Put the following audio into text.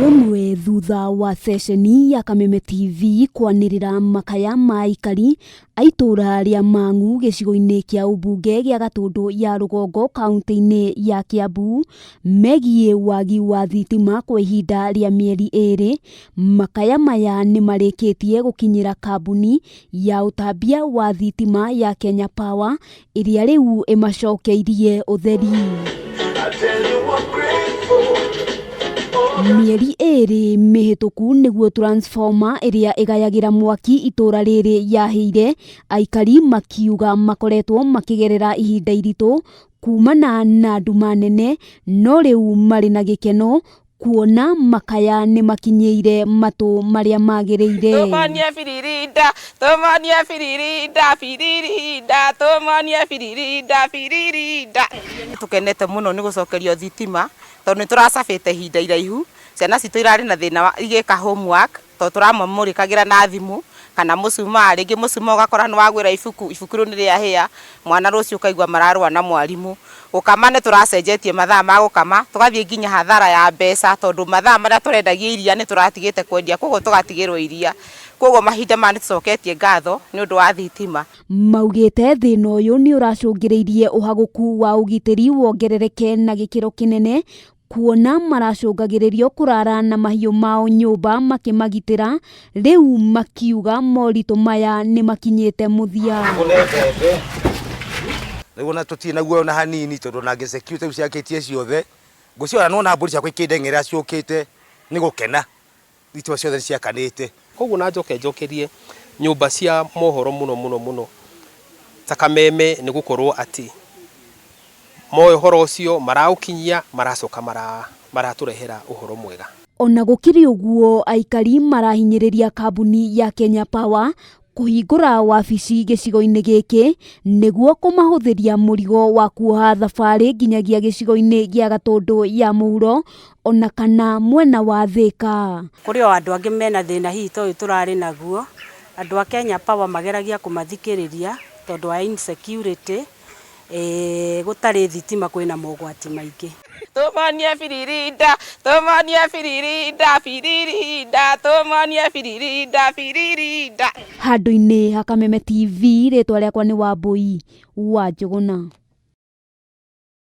Thukũ ĩmwe thutha wa ceceni ya Kameme TV kwanĩrĩra makaya ma aikari a itũũra rĩa Mang'u gĩcigo-inĩ kĩa ũmbunge gĩa Gatũndũ ya Rũgongo kaũntĩ-inĩ ya Kĩambu megiĩ wagi wa thitima kwa ihinda rĩa mĩeri ĩrĩ, makaya maya nĩ marĩkĩtie gũkinyĩra kambuni ya ũtambia wa thitima ya Kenya Power ĩrĩa rĩu ĩmacokeirie ũtheri. Mĩeri ĩrĩ mĩhĩtũku nĩguo transformer ĩrĩa ĩgayagĩra mwaki itũra rĩrĩ yahĩire, aikari makiuga makoretwo makĩgerera ihinda iritũ kumana na nduma nene, no rĩu marĩ na gĩkeno kuona makaya nĩ makinyĩire matũ marĩa magĩrĩire. Tũmonie biririnda, tũmonie biririnda, biririnda, tũmonie biririnda, biririnda. Tũkenete mũno nĩ gũcokerio thitima tondũ nĩ tũracabĩte ihinda iraihu, ciana citũ irarĩ na thĩna wa igĩka homework tondũ tũramamũrĩkagĩra na thimũ kana mũcumaa, rĩngĩ mũcumaa ũgakora nĩ wagwĩra ibuku, ibuku rĩu nĩ rĩahĩa, mwana rũciũ ũkaigua mararũa na mwarimũ. Gũkama nĩ tũracenjetie mathaa ma gũkama, tũgathiĩ nginya hathara ya mbeca tondũ mathaa marĩa tũrendagia iria nĩ tũratigĩte kwendia koguo tũgatigĩrwo iria. Koguo mahinda maya nĩ tũcoketie ngatho nĩ ũndũ wa thitima. Maugĩte thĩna ũyũ nĩ ũracũngĩrĩirie ũhagũku wa ũgitĩri wongerereke na gĩkĩro kĩnene kuona maracũngagĩrĩrio kũrara na mahiũ mao nyũmba makĩmagitĩra, rĩu makiuga moritũ maya nĩ makinyĩte mũthia. Rĩu ona tũtirĩ na guoya ona hanini tondũ ona security rĩu ciakĩtie ciothe ngũciona nona mbũri ciakwa ikĩndeng'erera ciũkĩte nĩ gũkena thitima ciothe nĩ ciakanĩte. Koguo na njoke njokerie nyũmba cia mohoro mũno mũno mũno ta Kameme nĩ gũkorwo atĩ moĩ ũhoro ũcio maraũkinyia maracoka maratũrehera ũhoro mwega. Ona gũkĩrĩ ũguo, aikari marahinyĩrĩria kambuni ya Kenya Power kũhingũra wabici gĩcigo-inĩ gĩkĩ nĩguo kũmahũthĩria mũrigo wa kuoha thabarĩ nginyagia gĩcigo-inĩ gĩa Gatũndũ ya mũhuro ona kana mwena wa Thĩka. Kũrĩ o andũ angĩ mena thĩna hihi ta ũyũ tũrarĩ naguo, andũ a Kenya Power mageragia kũmathikĩrĩria tondũ wa insecurity, gũtarĩ thitima kwĩna mogwati maingĩ. Tũmonie biririnda, tũmonie biririnda, biririnda, tũmonie biririnda, biririnda. Handũ-inĩ ha Kameme TV, rĩtwa rĩakwa nĩ Wambũi wa Njũgũna.